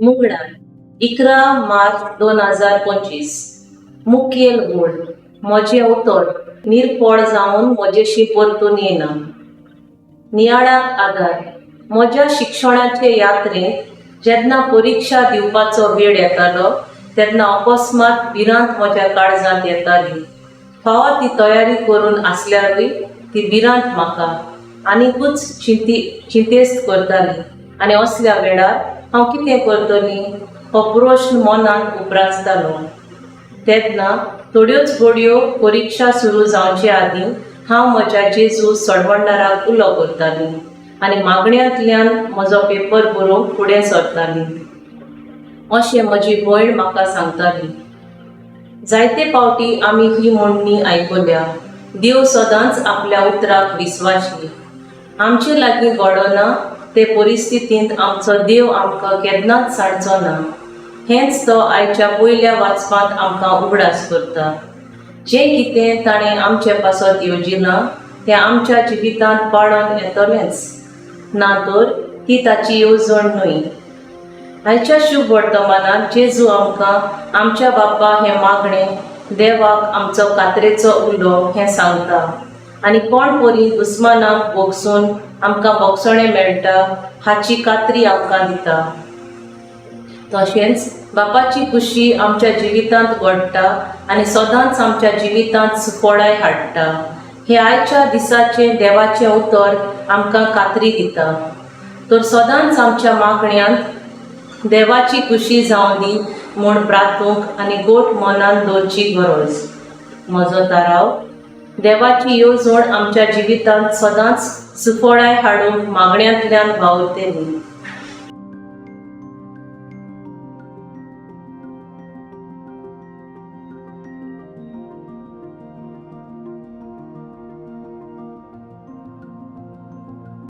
मंगळार, 11 मार्च 2025. मुखेल ओळ: म्हजें उतर निरपळ जावन म्हजेशी परतून येना. नियाळाक आदार: म्हज्या शिक्षणाचे यात्रेंत जेन्ना परिक्षा दिवपाचो वेळ येतालो, तेन्ना अकस्मात भिरांत म्हज्या काळजांत येताली. फावो ती तयारी करून आसल्यारूय ती भिरांत म्हाका आनिकूच चिंतेस्त करताली आनी असल्या वेळार हांव कितें करतलीं हो प्रश्न मनांत उप्रासतालो. तेन्ना थोड्योच घडयो परिक्षा सुरू जावचे आदीं हांव म्हज्या जेजू सोडवणदाराक उलो करतालीं आनी मागण्यांतल्यान म्हजो पेपर बरोवंक फुडें सरतालीं, अशें म्हजी भयण म्हाका सांगताली. जायते फावटी आमी ही म्हणणी आयकल्या, देव सदांच आपल्या उतराक विस्वाशी. आमचे लागीं घडना ते परिस्थितींत आमचो देव आमकां केन्नाच सांडचो ना. हेंच तो आयच्या पयल्या वाचपांत आमकां उगडास करता. जें कितें ताणें आमचे पासत येवजिलां तें आमच्या जिवितांत पाळोन येतलेंच, ना तर ती ताची येवजण न्हय. आयच्या शुभ वर्तमानात जेजू आमकां आमच्या बापा हें मागणें, देवाक आमचो कात्रेचो उलो हें सांगता आनी कोण परी दुस्मानाक भोगसून आमकां भोगसणें मेळटा हाची खात्री आमकां दिता. तशेंच बापाची खुशी आमच्या जिवितांत घडटा आनी सदांच आमच्या जिवितांत सुफळाय हाडटा हे आयच्या दिसाचें देवाचें उतर आमकां खात्री दिता. तर सदांच आमच्या मागण्यांत देवाची खुशी जावं दी म्हूण प्रार्थूंक आनी गोट मनान दवरची गरज. म्हजो थाराव: देवाची येवजण आमच्या जिवितांत सदांच सुफळाय हाडूंक मागण्यांतल्यान वावुरतली.